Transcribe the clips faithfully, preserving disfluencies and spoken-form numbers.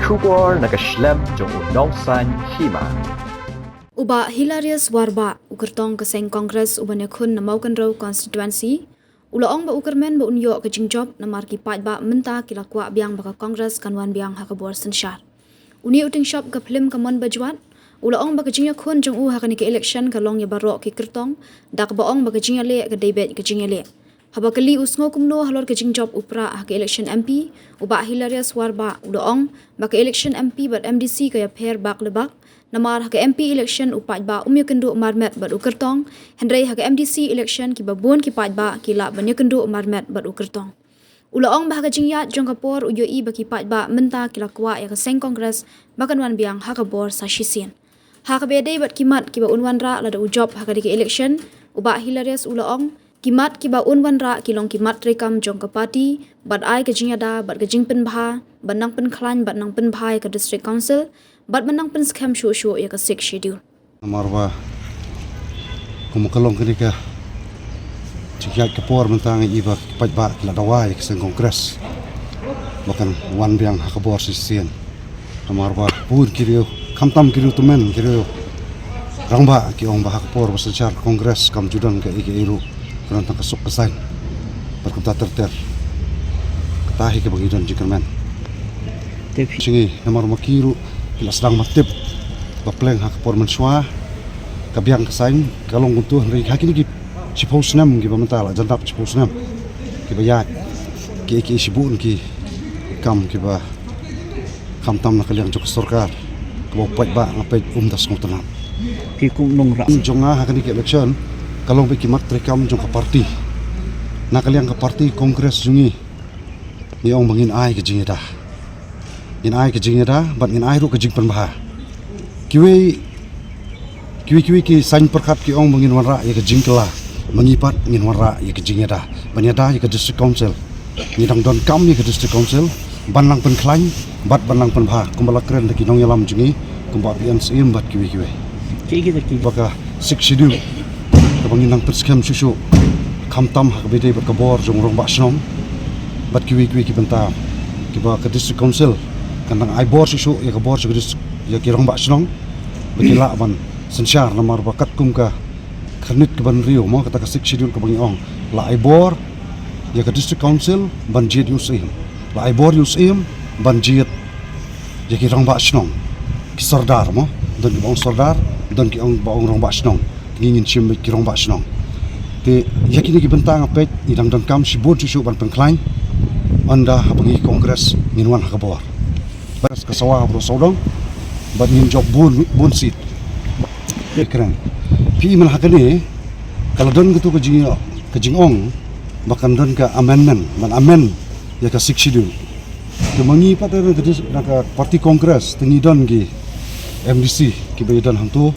Khubor na ka shlem jong u Nongsaiñ Hima. U Bah Hilarius Warbah, u kyrtong ka seng Congress uba ïakhun na Mawkynrew constituency, u la ong ba u kyrmen ba un ïoh ka jingjop namar ki paidbah mynta ki la kwah biang ba ka Congress kan wan biang ha ka bor synshar. Une u tyngshop ka phlim Ka Mon Bajwat u la ong ba ka jingïakhun jong u ha kane ka election ka long ïa baroh ki kyrtong, da kaba ong ba ka jingïaleh ka dei beit ka jingïaleh. Haba kylli u sngew kumno halor ka jingjop u prah ha ka election M P, u Bah Hilarius Warbah u la ong ba ka election M P bad M D C ka ïapher bak le bak, namar ha ka M P election u paidbah um ïakynduh marmet bad u kyrtong, hynrei ha ka M D C election kiba bun ki paidbah ki lah ban ïakynduh marmet bad u kyrtong. U la ong ba ha ka jingïaid jong ka por u ïohi ba ki paidbah mynta ki la kwah ïa ka seng Congress ba kan wan biang ha ka bor sa shisien. Ha kaba ïadei bad ki mat kiba un wanrah lada u jop ha kane ka election, u Bah Hilarius u la ong, ki mat kiba un wanrah ki long ki mat treikam jong ka party, bad ai ka jingïada bad ka jingpynbha, ban nang pynkhlaiñ bad nang pynbha ïa ka District Council, bad ban nang pynskhem shuh shuh ïa ka Sixth Schedule. Namar ba kum ka long kane ka jingïaid ka por mynta nga i ba ki paidbah ki la dawa ïa ka seng Congress ba kan wan biang ha ka bor shisien. Namar ba bun ki riew, khamtam ki riew tymmen, ki riew rangbah ki ong ba ha ka por ba synshar Congress kam ju don kaei kaei ruh, ka don tang ka suk ka saiñ bad kumta ter ter. Kata hi kaba ngi don jingkyrmen. Te phi- Shngi namar ma ki ruh ki la sdang ban tip ba pleng ha ka por mynshuwa ka biang ka saiñ ka long kumto, hynrei ha kine ki shiphew snem kiba mynta la jan dap shiphew snem kiba ïaid, ki, ki shibun ki kam kiba khamtam na ka liang jong ka sorkar kaba u paidbah nga peit um da sngewtynnat. Ki kum nongrah jong nga ha kane ka election ka long ba ki mat treikam jong ka party. Na ka liang ka party Congress jong ngi, ngi ong ba ngin ai ka jingïada. Ngin ai ka jingïada bad ngin ai ruh ka jingpynbha. Kiwei, kiwei kiwei ki saiñ pyrkhat ki ong ba ngin wanrah ïa ka jingkylla. Ma ngi pat ngin wanrah ïa ka jingïada ban ïada ïa ka District Council. Ngi dang donkam ïa ka District Council ban nang pynkhlaiñ bad ban nang pynbha kumba la kren da ki nongïalam jong ngi, kumba Bah N Syiem bad kiwei kiwei. Ki, ki, ki. Ba ka Sixth Schedule kaba ngin nang pynskhem shuh shuh, khamtam ha kaba ïadei bad ka bor jong u rangbah shnong bad kiwei kiwei ki bynta kiba ka District Council kan nang ai bor shuh shuh ïa ka bor jong ka district, ïa ki rangbah shnong ba ki lah ban synshar, namar ba katkum ka khyrnit kaba hynriew mo, kata ka Sixth Schedule kaba ngi ong, la ai bor ïa ka District Council ban jied ïa u Syiem, la ai bor ïa u Syiem ban jied ïa ki rangbah shnong, ki sordar mo, don kiba ong sordar, don ki ong ba ong rangbah shnong. Te ngi ngin shim beit ki rangbah shnong. Te ïa kine ki bynta nga peit ngi dang donkam shibun shuh shuh ban pynkhlaiñ, ynda haba ngi Congress ngin wan ha ka bor. Bad ka sawa bro sawdong bad ngin jop bun, bun seat. Kren phi man ha kane ka la don katu ka jing, ka jingong ba kan don ka amendment, ban amend ïa ka Sixth Schedule. Te ma ngi pat na ka dis-, na ka party Congress te ngi don ki M D C kiba ïadon hangto.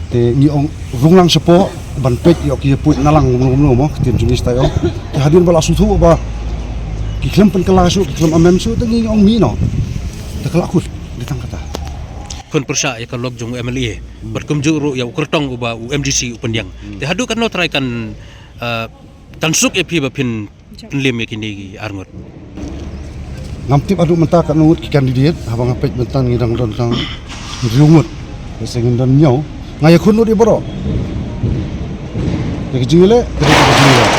Te ngi ong rung lang shapoh ban peit ïoh ki ïa put na lang kumno kumno mo, ka ktien jong ngi stai ong. Te hadien ba la sngewthuh ba ki khlem pynkylla shuh, ki khlem amend shuh, te ngi ong mih noh. Te ka la kut, dei tang kata. Khun pyrshah ïa ka lok jong u M L A bad kumjuh ruh ïa u kyrtong uba u M D C u pyndiang. Te haduh katno trai kan, eh, kan suk ïa phi ba phin pynliem ïa kine ki arngut? Ngam tip haduh mynta katno ngut ki candidate, haba nga peit mynta ngi dang don tang hynriew ngut. Lehse ngin don hynñiew. Nga ïakhun lut ïa baroh. Ïa ka jingïaleh ka dei ka jingïaleh.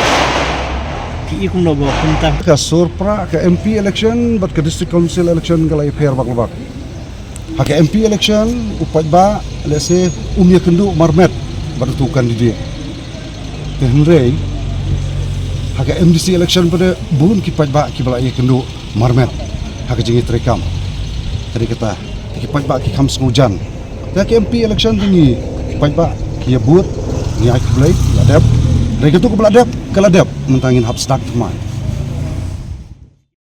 Ki i kumno ba kumta? Ka sur prah, ka M P election bad ka District Council election ka la ïapher bak la bak. Ha ka M P election u paidbah lehse um ïakynduh marmet bad utu u candidate. Te hynrei ha ka M D C election pat bun ki paidbah kiba la ïakynduh marmet ha ka jingïatreikam. Ka dei kata, te ki paidbah ki kham sngewjan. Te ha ka M P election te ngi, ki paidbah ki ïa vote, ngi ai khublei, la dep. Hynrei katu kaba la dep ka la dep, mynta ngin hap sdang thymmai.